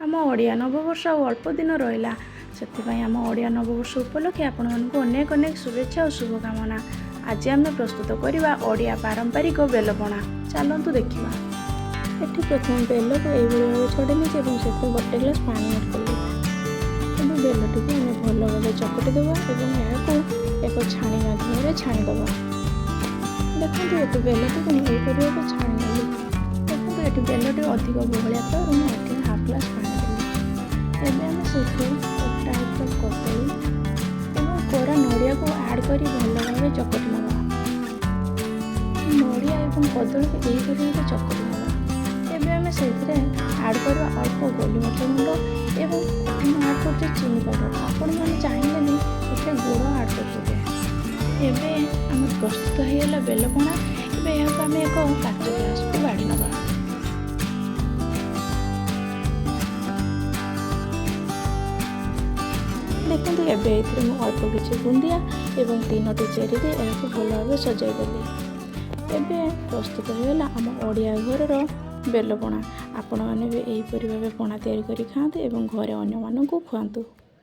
ଆମ ଓଡ଼ିଆ ନବବର୍ଷ ଆଉ ଅଳ୍ପ ଦିନ ରହିଲା, ସେଥିପାଇଁ ଆମ ଓଡ଼ିଆ ନବବର୍ଷ ଉପଲକ୍ଷେ ଆପଣମାନଙ୍କୁ ଅନେକ ଅନେକ ଶୁଭେଚ୍ଛା ଓ ଶୁଭକାମନା। ଆଜି ଆମେ ପ୍ରସ୍ତୁତ କରିବା ଓଡ଼ିଆ ପାରମ୍ପରିକ ବେଲପଣା। ଚାଲନ୍ତୁ ଦେଖିବା। ଏଠି ପ୍ରଥମେ ବେଲକୁ ଏଇଭଳି ଭାବେ ଛଡ଼େଇ ନେଇଛି ଏବଂ ସେଥିରେ ଗୋଟେ ଗ୍ଲାସ୍ ପାଣି ଆଡ଼୍ କଲି। ଏବେ ବେଲଟିକୁ ଆମେ ଭଲ ଭାବେ ଚକଟି ଦେବା ଏବଂ ଏହାକୁ ଏକ ଛାଣି ମାଧ୍ୟମରେ ଛାଣିଦେବା। ଦେଖନ୍ତୁ, ଏଠି ବେଲଟିକୁ ମୁଁ ଏହିପରି ଭାବେ ଛାଣି ନେଲି। ଦେଖନ୍ତୁ, ଏଠି ବେଲଟି ଅଧିକ ବହଳିଆ ଥିବାରୁ ମୁଁ ଏଠି ହାଫ୍ ଗ୍ଲାସ୍ ପାଣି ଦେଲି। ଏବେ ଆମେ ସେଥିରେ କଟା ହେଇଥିବା କଦଳୀ ଏବଂ କୋରା ନଡ଼ିଆକୁ ଆଡ଼୍ କରି ଭଲ ଭାବେ ଚକଟି ନେବା। ନଡ଼ିଆ ଏବଂ କଦଳୀକୁ ଏହିପରି ଭାବେ ଚକଟି ନେବା। ଏବେ ଆମେ ସେଥିରେ ଆଡ଼୍ କରିବା ଅଳ୍ପ ଗୋଲମରିଚ ଗୁଣ୍ଡ ଏବଂ ଏଠି ମୁଁ ଆଡ଼୍ କରୁଛି ଚିନି ପାଉଡ଼ର। ଆପଣମାନେ ଚାହିଁଲେ ବି ଏଥିରେ ଗୁଡ଼ ଆଡ଼୍ କରିପାରିବେ। ଏବେ ଆମର ପ୍ରସ୍ତୁତ ହେଇଗଲା ବେଲପଣା। ଏବେ ଏହାକୁ ଆମେ ଏକ କାଚ ଗ୍ଲାସକୁ ବାଢ଼ି ନେବା। ଦେଖନ୍ତୁ, ଏବେ ଏଥିରେ ମୁଁ ଅଳ୍ପ କିଛି ବୁନ୍ଦିଆ ଏବଂ ତିନୋଟି ଚେରି ଦେଇ ଏହାକୁ ଭଲ ଭାବେ ସଜାଇ ଦେଲି। ଏବେ ପ୍ରସ୍ତୁତ ହୋଇଗଲା ଆମ ଓଡ଼ିଆ ଘରର ବେଲପଣା। ଆପଣମାନେ ବି ଏହିପରି ଭାବେ ପଣା ତିଆରି କରି ଖାଆନ୍ତୁ ଏବଂ ଘରେ ଅନ୍ୟମାନଙ୍କୁ ଖୁଆନ୍ତୁ।